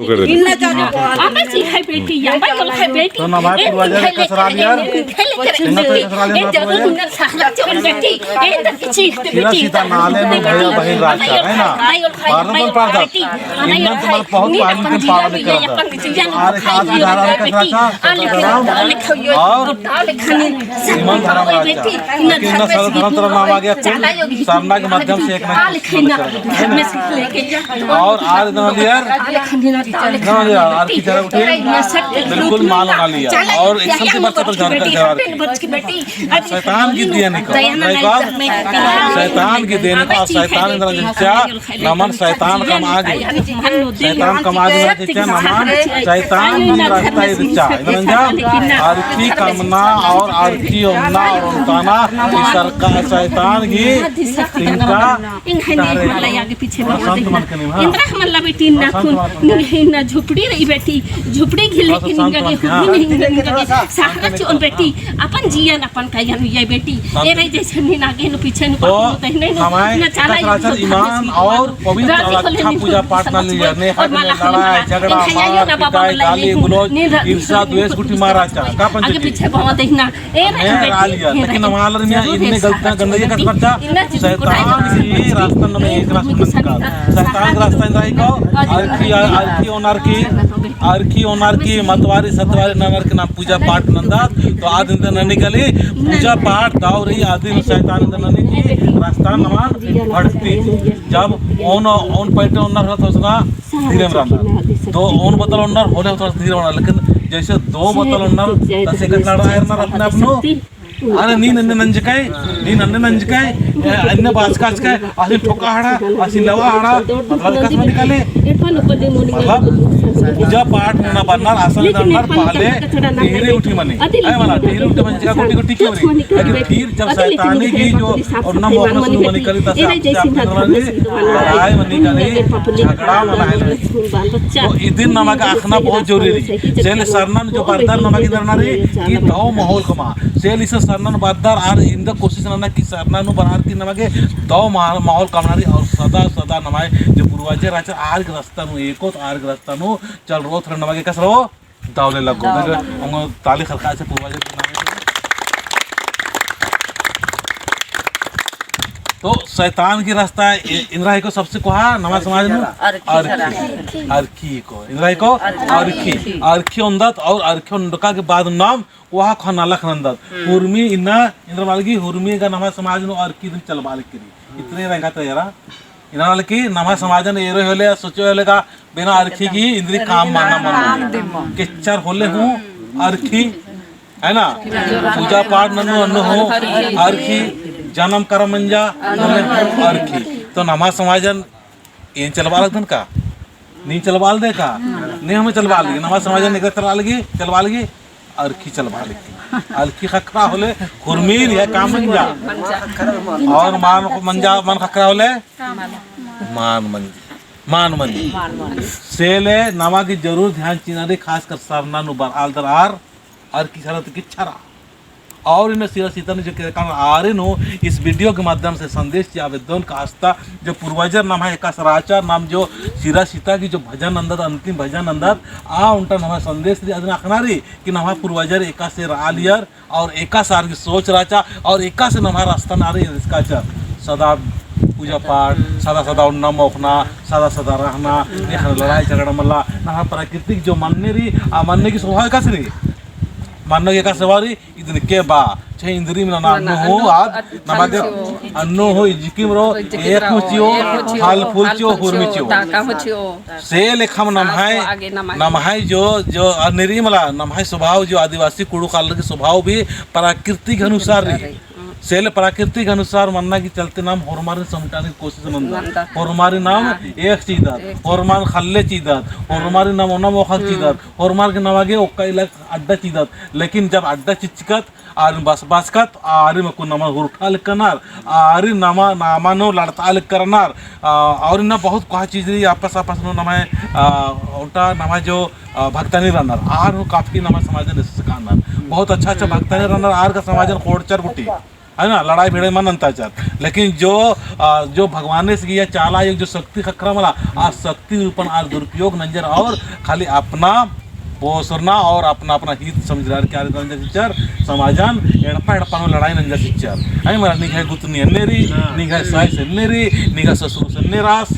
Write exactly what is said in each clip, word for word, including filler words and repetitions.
इन्ना जानो, अम्मा जी है बेटी, अम्मा जी है बेटी। तो नम्है पूर्वजर कसरा लियर, इन्ना तो कसरा लियर पूर्वजर। सीधा नाले में भैया बहिन रास्ता है ना, बारह बन पार था। इन्ना तो मतलब बहुत पानी के पावन करता। और एक आदमी धारा में कसरा था, और इमन धर्म राजा। लेकिन ना सर्व धर्म तरफ नाम आ गया, कुल सरना के माध्यम से एक ना एक और आज ना लियर, ना लियर, आर की जरा उठे, बिल्कुल माल ना लियर। और एक सबसे बच्चा तो घर का जवार की। शैतान की देन को, शैतान की देन को, शैतान अंदर जिच्चा, नमन शैतान कम आगे। शैतान कम आगे ना जिच्चा, नमन शैतान ही रास्ता ही जिच्चा। इधर जा, अरखी कमना और अरखी ओन्ना और ओन्ताना, ई सरका शैतान ही तिंका तारे। बसंत मन के निम्हा। इंद्रा हमन ला बेटी ना खुन, निंग्है इन्ना झोपड़ी रई बेटी, झोपड़ी घिल्ले के निंगा गे, हाँ। सहारा चिओन बेटी, अपन जियन अपन कायन उइया बेटी। ए रई जैसे नीन आगे नू पीछे नू तो पापा नू दहिने नू नम्है ना चाला सचराचर ईमान और पवित्र और अच्छा पूजा पाठ ना लिया। नेहक में लड़ाई, झगड़ा, मार, पिटाई, गाली, गलौज, ईर्ष्या, द्वेष, गुटी मारा चा। का पंचायती? पीछे बाबा दहिना। ए रई बेटी, रई लिया। लेकिन हमार में इन्ने गलतियाँ गंदगी का खर्चा। शैतान ही रास्ता नम्है एक रास्ता नंदका। शैतान रास्ता इन्ना रई को, अरखी, अरखी ओनर की, अरखी ओनर की, मतवारी सतवारी ननर की ना पूजा पाठ नंदत, तो आद इन्ना ननी काली, पूजा पाठ दव रई आदिम शैतान इन्ना ननी की, रास्ता नमन भटकती। जब ओन, ओन पैटे ओनर होत होसना, धीरे में रहना। तो ओन बतल ओनर होले होत होसना धीरे में रहना, लेकिन जैसे दो बतल ओनर, तसे एक लड़ा आयरनर अपने अपनो, अरे नीन अन्ने नंजकय, नीन अन्ने नंजकय, ए, अन्ने बाचका आचकय, आसिन ठोका हड़ा, आसिन लवा हड़ा, मतलब कस मनी काली। मतलब पूजा पाठ नना बन्नर, असल नन्नर पहले टिहरी उठी मनी। है मला, टिहरी उठी मनी, जगह कोटी कोटी क्यों नहीं? लेकिन फिर जब शैतानी की जो और नम और सुन मनी काली, तसे आप लड़ाई मनी काली, झगड़ा मना है। तो इदिन नमा गे अख़ना बहुत जरूरी रई। सेले सरनन जो बरदर नमा गे इन्ना रई कि दव माहौल कमआ। सेले इसन सरनन बरदर आर इन्दा कोशिश नना कि सरना नू बरअर की नमा गे दव मा-, माहौल कमना रई और सदा सदा नम्है जो पूर्वजर रहचर आर गे रस्ता नू एकोत, आर गे रस्ता नू चलरओत, नमा गे कस रओ दव ले लगो। दव ले लगो। ओंगो ताली खरका से पूर्वजर के नाम। तो शैतान की रास्ता ए-, इन्ना रई को सबसे कोहा नम्है समाज नू अरखी। अरखी। अरखी को। इन्ना रई को अरखी। अरखी। अरखी ओन्दत और अरखी ओन्दका के बाद नाम कोहा कोहा नलख नन्दत। हम्म। हुरमी इन्ना, इन्ना मल की हुरमी का नम्है समाज नू अरखी दिम चलबआ लगी। इतने रंगा तो यारा। इन्ना मल की नम्है समाजन एरो होले, सोचो होले का बिना अरखी की इन्द्री काम मना मना। केच्चर होले हूँ अरखी। है ना? पूजा पाठ नन्नू अन्नू हूँ अरखी, जनम करम मंजा अरखी। तो नम्है समाजन एन चलबआ लगदन का? नीन चलबआ लगदय का? ने हूँ चलबआ लगी। नम्है समाजन एका चलबआ लगी, चलबआ लगी, अरखी चलबआ लगी। अरखी ख़क्खरा होले हुरमी रई, काम मंजा। और मान मंजा, मान ख़क्खरा होले मान मंजा। मान मंजा। सेले नमा गे जरूर ध्यान चिअना रई, खासकर सरना नू बरआ लगदर आर अरखी सरना ती केच्चर रआ। और इन्ना सिरा सीता नू जो के कारण आरिन हूँ इस video के माध्यम से संदेश चिआ बेद्दन का आस्था जो पूर्वजर नम्है एकासे रहचर, नाम जो सिरा सीता की जो भजन नन्दत, अंतिम भजन नन्दत, आ ओन्टा नम्है संदेश रई, अदिन अख़ना रई कि नम्है पूर्वजर एकासे रआ लियर, और एकासे आर की सोच रहचा, और एकासे नम्है रास्ता नू आर एदकाचर। सदा पूजा पाठ, सदा सदा ओन्ना मोख़ना, सदा सदा रहना, एखन लड़ाई झगड़ा मल्ला, नम्है प्राकृतिक जो मन्ने रई, आ मन्ने की स्वभाव एकासे रई। मन्ने की एकासे स्वभाव रई, इदिन केबआ, चाहे इन्द्रिम नना अन्नू हूँ, आद नमा गे अन्नू हूँ, इजकिम रओ, एक हूँ चिओ, फल फूल चिओ, हुरमी चिओ। से लेखम नम्है, नम्है जो, जो अनिरी मला, नम्है स्वभाव जो आदिवासी कुँड़ुख़ आलर की स्वभाव भी प्राकृतिक अनुसार रई। सेले प्राकृतिक अनुसार मन्ना की चलते नाम होरमारिन समटाने की कोशिश नन्दत। होरमारिन नाम एक चिदत, होरमारिन ख़ल्ले चिदत, होरमारिन नाम ओना मोख़ा चिदत, होरमार के नमा गे ओक्का इलाका अड्डा चिदत। लेकिन जब अड्डा चिच्चकत आरिन बस बसकत, आरिन अक्कुन नमा हुरठा लक्कनर, आरिन नमा, नमा नू लड़ता लक्कनर, आ, और इन्ना बहुत कोहा चीज रई, आपस, आपस नू नम्है, आ, ओन्टा नम्है जो, आ, भगतानी रअनर, आर हूँ काफी नम्है समाजन एसकानर। बहुत अच्छा, अच्छा भगतानी रअनर, आर का समाजन ख़ोंड़चर गुट्ठी। है ना, लड़ाई भिड़ाई मल नन्ता चिच्चर। लेकिन जो, आ, जो भगवानेस गही चाला आयो जो शक्ति ख़क्खरा मला, आ शक्ति रूपन आर दुरुपयोग नंजर और खाली अपना पोसरना और अपना, अपना हित समझरर की आर नंजा चिच्चर, समाजन एड़पा एड़पा नू लड़ाई नंजा चिच्चर। है मला, निंग्है गुतनी एन्ने रई, निंग्है साइस एन्ने रई, निंग्है ससुरस एन्ने रअस,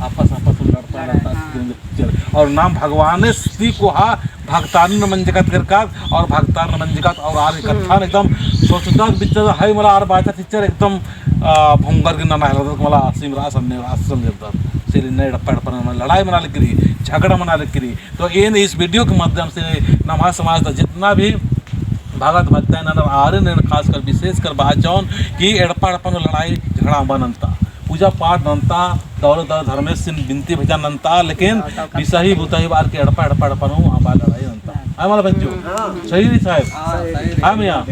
आपस, आपस नू लड़ता, लड़ता चिच्चर। और नाम भगवानेस ती कोहा भगतारिन मंजकत केरकत और भगतारिन मंजकत और आर गही कत्थन एकदम सोचतस बिच्चस है मला आर बाचस चिच्चर एकदम, आ, भोंगर गे नना हेलदत मला आसिम रअस अन्ने रअस समझरदत। से ले एड़पा एड़पा नू लड़ाई मना लगी रई, झगड़ा मना लगी रई। तो एन इस video के माध्यम से नम्है समाज ता जितना भी भगत भगताइन ननर आरिन एन खासकर विशेषकर बआ चाहोन कि एड़पा एड़पा नू लड़ाई झगड़ा मल नन्ता। पूजा पाठ नन्ता, दौलत दौलत धर्मेसिन बिनती भजन नन्ता, लेकिन बिसही बुतही बार के एड़पा एड़पा एड़पा नू अम्बा लड़ाई नन्ता। है मला बच्चों? सही रई साहेब? हाँ, सही रई। हाँ भैया,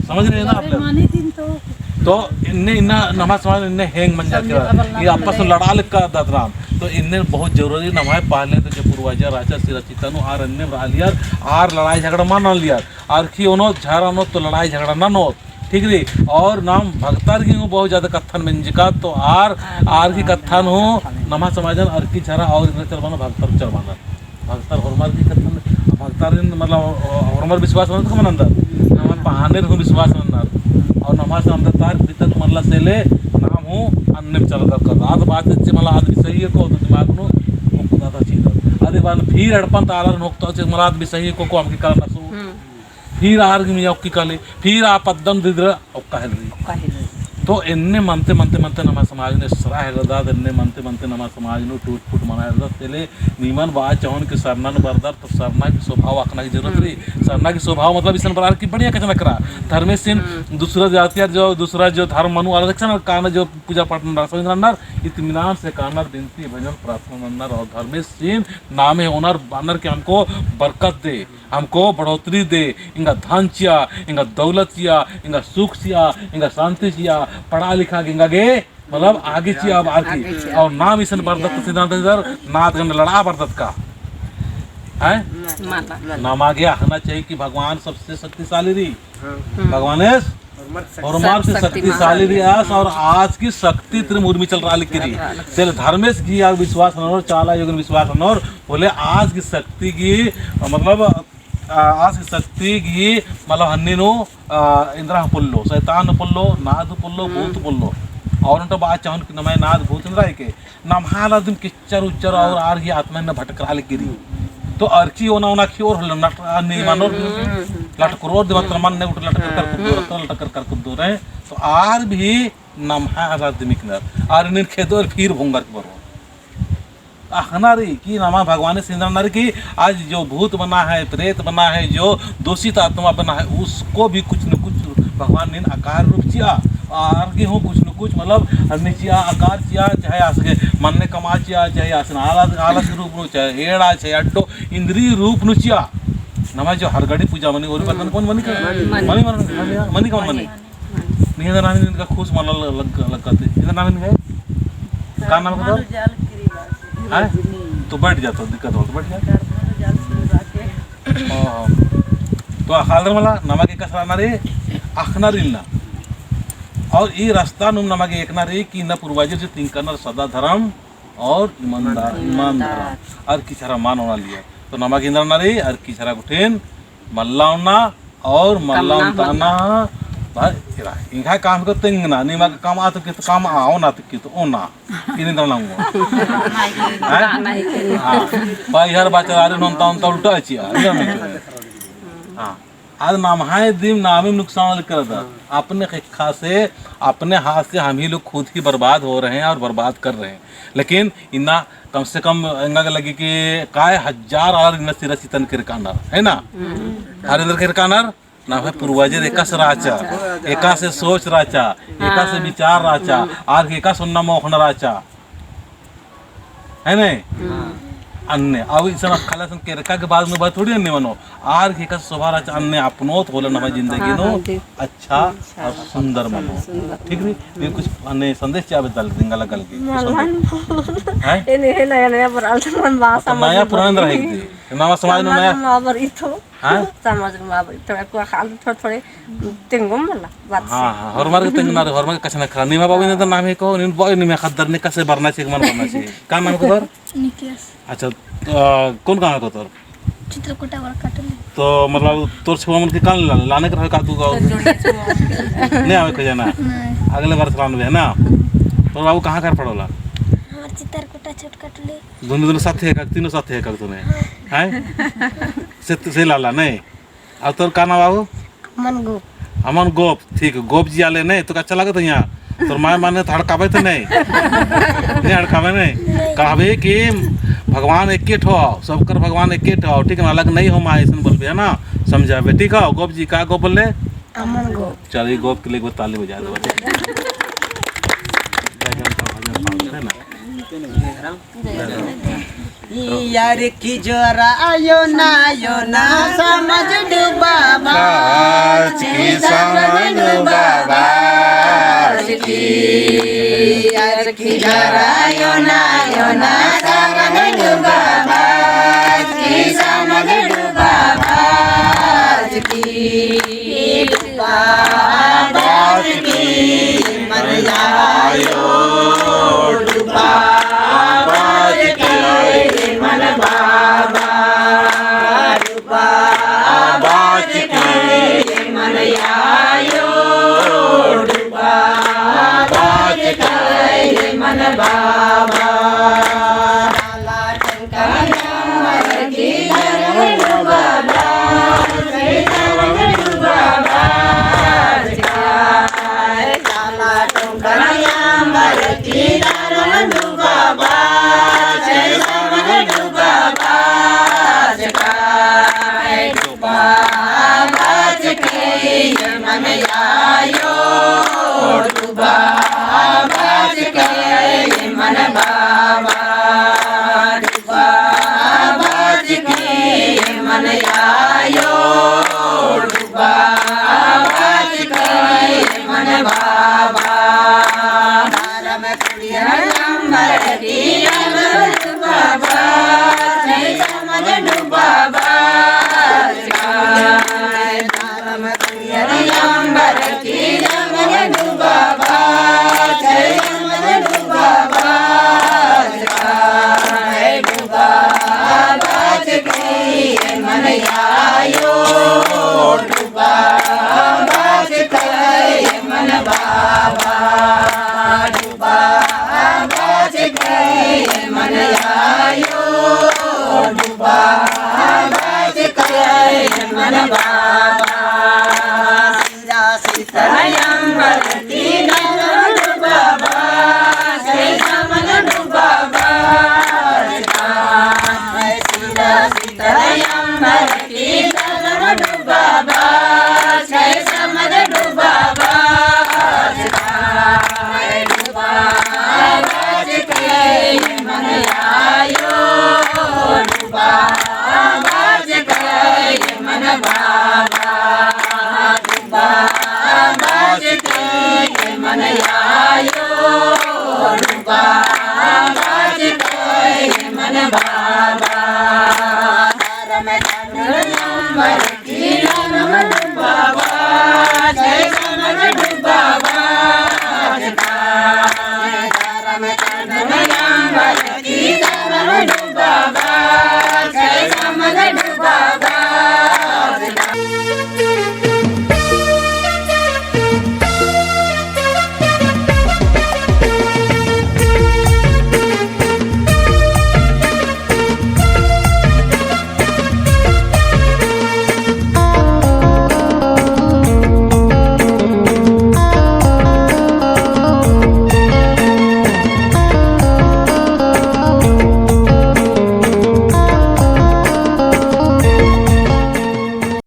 समझ रहे हैं ना आप लोग? तो इन्ने इन्ना नम्है समाज इन्ने हेंग मंजा के ये आपस में लड़ा लक्का दतराम। तो इन्ने बहुत जरूरी नम्है पहले तो जो पूर्वजर रहचा सिरा चिता नू आर एन्ने रआ लियर, आर लड़ाई झगड़ा मल नना लियर। आर की ओनो झारा नू तो लड़ाई झगड़ा ननोत। ठीक रई। और नाम भगतर गही हूँ बहुत ज्यादा कत्थन मेंजका, तो आर, आर गही कत्थन हूँ नम्है समाजन अरखी झरा और इन्द्र चरबाना भगतर चरबाना। भगतर होरमर गही कत्थन, भगतर इन मतलब, अ, होरमर विश्वास नन्दर का मनन्दर, नम्है पहानेर हूँ विश्वास नन्दर। और नम्है समाजन तार पिता तो मनला से ले नाम हूँ अन्नेम चला दर कर। आद बात इच्चे मला आद विसही को तो दिमाग नू उनको दादा चीज। आदि बार फिर एड़पन ताला नोक तो इच्चे मला आद विसही को को हमके करना सो। फिर आर गे मइय्याँ ओक्की काली, फिर आ पद्दन दिदरा ओक्का हेलरी। ओक्का हेलरी। तो एन्ने मनते, मनते, मनते नम्है समाज नू एसरा हेलरदत, एन्ने मनते, मनते नम्है समाज नू टूट फूट मना हेलरदत, तेले निमन बआ चाहोन कि सरना नू बरदर, तो सरना की स्वभाव अखना की जरूरत रई। सरना की स्वभाव मतलब इसन बरअर की बढ़िया कछनखरआ। धर्मेसिन दूसरा जातियर जो, दूसरा जो धर्म मनु आलर एकसन कानर जो पूजा पाठ नन्नर, समझ नन्नर, इत्मीनान से कानर, बिनती भजन प्रार्थना नन्नर और धर्मेसिन नामे ओनर बअनर कि हमको बरकत दे। हमको बढ़ोतरी दे, एंगा धन चिआ, एंगा दौलत चिआ, एंगा सुख चिआ, एंगा शांति चिआ, पढ़ा लिखा के एंगा गे, मतलब आगे चिआ, अब आगे। और नाम इसन बरदत सिद्धांत इधर, नाद गंड लड़ा बरदत का। हैं? नमा गे अख़ना चाहिए कि भगवान सबसे शक्तिशाली रई। भगवानेस होरमर से शक्तिशाली रई आस, और आस गही शक्ति तिम उर्मी चलरआ लगी रई। तेले धर्मेस गही आर विश्वास ननोर, चाला आयो गही विश्वास ननोर, होले आस गही शक्ति गही, मतलब, आ, आस गही शक्ति गही, मतलब, हन्नी नू, आ, इन्द्रा पोल्लो, शैतान पोल्लो, नाद पोल्लो, भूत पोल्लो। और ओन्टा बआ चाहोन कि नम्है नाद भूत इन्द्रा हिके, नम्है आलर दिम किच्चर उच्चर और आर गही आत्मा इन्ना भटकरआ लगी रई। तो अरखी ओना ओना खियोर होले नट, आ, नीम मनोर, लटकरोर दिम तरा मन्न उठ लटकर कर कुद्दो, लटकर कर कुद्दो रई। तो आर भी नम्है आलर दिम इकनर, आर इन्ना खेदोर फिर भोंगर के बरओर। अख़ना रई कि नमा भगवानेस इन्द्रा नर कि आज जो भूत बना है, प्रेत बना है, जो दूषित आत्मा बना है, उसको भी कुछ न कुछ भगवान नीन आकार रूप चिआ, आर गे हूँ कुछ न कुछ मतलब अन्ने चिआ, आकार चिआ, चाहे आस गे मन्ने कमआ चिआ, चाहे आस आलस, आलस रूप नू, चाहे एड़ा, चाहे अड्डो, इन्द्री रूप नू चिआ। नमा जो हर घड़ी पूजा मनी, और बतन कौन मनी का? मनी। मनी, मनी, मनी, मनी कौन मनी? नहीं, इधर नाम इनका खुश माला लग, लग, लगते। इधर नाम इनका है? का नाम है? हैं? तो बैठ जा, तो दिक्कत हो, तो बैठ जा। हाँ, हाँ। तो अख़ालर मला, नमा गे एकासे रअना रई, अख़ना रई ना। और ई रस्ता नुम नमा गे एकना रई कि ना पूर्वजर जो तिंकनर सदा धर्म और ईमानदार, ईमानदार। ईमानदार। अरखी झरा मल ओना लियर। तो नमा गे इन्द्रा नर रई, अरखी झरा गुट्ठिन मल्ला ओना और मल्ला ओना तना। भाई, एरा, इंखा काम को तेंगना, निमा का काम आत के तो काम आ, ओना आत के तो ओना। इन्ने इन्द्रा नंगो। हैं? हाँ। भाई, हर बाचर आरे नोन ताउन ताउन उल्टा चिआ। हाँ। आज नम्है दिम नामिम नुकसान करदत। अपने ख़ेक्खा से, अपने हाथ से हम ही लोग खुद ही बर्बाद हो रहे हैं और बर्बाद कर रहे हैं। लेकिन इन्ना कम से कम एंगा गे लगी कि काय हजार आलर इन्ना सिरा चितन केरकानर, है ना? हम्म। हर एन्देर केरकानर, नम्है पूर्वजर एकासे रहचा, एकासे सोच रहचा, एकासे विचार रहचा, आर गे एकासे ओन्ना मोख़ना रहचा। है ने? हाँ। अन्ने, अब इसन अख़ालर सन केरका के बाद में बात थोड़ी अन्ने मनो। आर गे एकासे सोभा रहचा अन्ने अपनोत होले नम्है जिंदगी नू अच्छा और सुंदर मनो। ठीक रई? ये कुछ अन्ने संदेश चिआ बेद्दल दिंगा लग्गा लगी। हैं? ये नहीं है, नया नया पुराना तो मन बासा नया पुराना रहे। नाम समाज नू समाज नया? नू आबर इथो। हाँ? समाज नू आबर इथो। एको हाल थोड़े थोड़े तेंगो मला बात हाँ, से। हाँ, होरमर के तेंगना रे, होरमर के कछनखरा। निमा बाबू ने तो नाम ही कहो, नीन बओ निमा ख़द्दर ने कसे बरना चाहिए, मन बरना चाहिए। का नाम को तोर? निकेश। अच्छा, तो, आ, कौन गाँव को तोर? चित्रकूटा बरकाटोली। तो मतलब तोर छुआ मन के कान ला-, लाने कर का तू गाँव? नहीं आवे खोजना? नहीं। अगले बार से लानबे है ना? तोर बाबू कहाँ घर पड़ोला? हमार चित्रकूटा छोटकाटोली। दोनों, दोनों साथे है का, तीनों साथे है का तूने? हैं? से, से लाला, नहीं? और तोर का नाम बाबू? अमन गोप। अमन गोप, ठीक, गोप जी आले नहीं, तो अच्छा लागत है यहाँ? तोर माय माने तो हड़काबे तो नहीं? नहीं हड़काबे नहीं? नहीं। कहबे कि भगवान एके ठो, सबकर भगवान एके ठो, ठीक ना? अलग नहीं हो माय, ऐसन बोलबे, है ना? समझाबे, ठीक हो? गोप जी का गोप बोले? अमन गोप। चल, ये गोप के लिए एक बार ताली बजा दो, ठीक है? है ना? यार की जोरा आयो ना, आयो ना, समझ डूबा बाज की, समझ डूबा बाज की। यार की जोरा आयो ना, आयो ना, समझ डूबा बाज की, समझ डूबा बाज की। डूबा बाज की मन आयो, डूबा बाज की मन बाबा, डूबा बाज की मन आयो, डूबा बाज की मन बाबा। बाबा बाच के मन आयो, डूबा बाच के मन बाबा, डूबा बाच के मन आयो, डूबा बाच के मन बाबा। धर्म कुड़िया नंबर की डूबा बाच के मन डूबा बाच के।